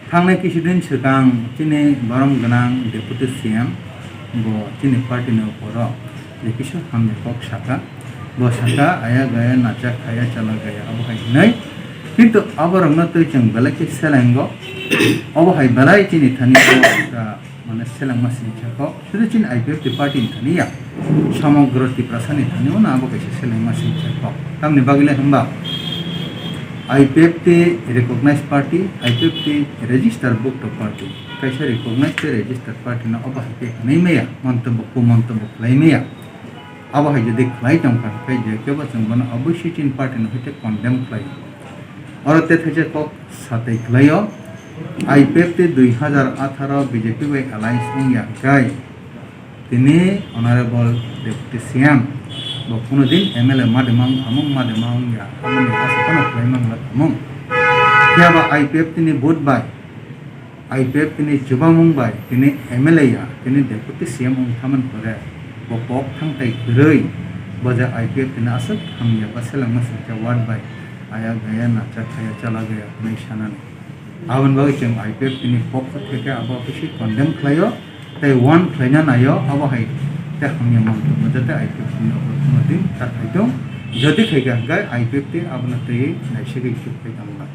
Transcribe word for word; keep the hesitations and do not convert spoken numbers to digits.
Thangnai kisudin swkang chini borom gwnang Deputy C M bo chini party ni opor o je kisa hamya kok saka. Bo saka aya gaya nacha khaya chala gaya abo hai hinwi. Kintu aborokno twi chwng belai khe selengo. Obo hai belai chini thani o, ah, mane selengma singcha kok. Sudu chini I P F T party ni thani ya. Samogro Tiprasa ni thani o na abo kaisa selengma singcha kok. Tamni bagwi le hwnba I P F T recognized party, I P F T registered book to party. Kaisa recognized tei registered party no obo hai khe hwnwi maya, montobbo ku montobbo khlai maya. Abo hai jodi khlai tong kha, khe je kebo chwng bono obviously chini party no hwnkhe condemn khlai. Oro tei thaisa kok satwi khlai o, I P F T dui hazar atharo B J P bai alliance wngya hwnkhe, tini Honorable Deputy C M bo kuno din M L A madima wng thamung, madima wngya, amoni asa phano khlai mangla thamung. Phiya ba I P F T ni vote bai, I P F T ni chubamung bai tini M L A ya, tini Deputy C M wng thamani pore bo kok thangtai kwrwi bo je I P F T ni aswk hamya ba selengma singcha ward bai aya gaya nacha khaya chala gaya hwnwi sanani. Aboni bagwi chwng I P F T ni pokho theke abo khe se condemn khlaio tei warn khlaina naio, abo hai tei hamya mantongma jate I P F T ni obo kheno din ta khai tong. Jodi khai kha hwnkhe I P F T abono twiwi naisegwi chuk khai tongma.